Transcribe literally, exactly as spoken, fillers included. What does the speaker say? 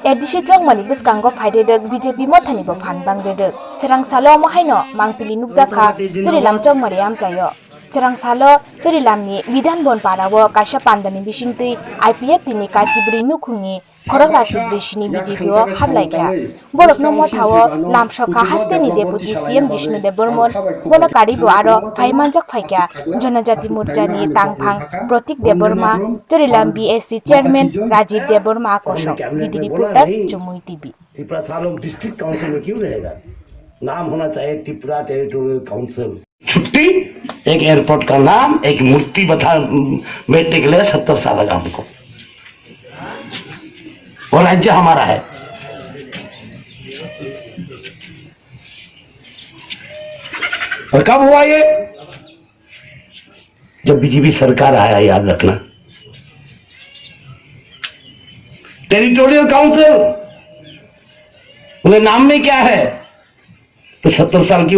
A D C Chongmani bwskango phai rwrwk B J P mothani bo phan bang rwrwk. Swrang salo omo haino mangpili nukjak kha Churilam Chongmani amchaio. Swrang salo Churilamni Bidhan Bon parao kaisa pandani bisingtwi I P F T ni kachibri nukhungni khorok rachibri sini B J P o hablai kha. Borokno mothao lamsokha hasteni Deputy C M Jishnu Debbarman, bono karibo aro phai manjak phaikha Janajati Morchani tangphang Pratik Debbarma, Churilam B S C Chairman Rajiv Debbarma a kosok. D D reporter, Chumui T V. Tripura सालों district council में क्यों रहेगा? नाम होना चाहिए Tripura territorial council. छुट्टी, एक एयरपोर्ट का नाम, एक मूर्ति बता, बैठने के लिए सत्तर साल लगा हमको। वो राज्य हमारा है। और कब हुआ ये? जब बीजेपी सरकार आया, याद रखना। टेरिटोरियल काउंसिल, उन्हें नाम में क्या है? तो सत्तर साल की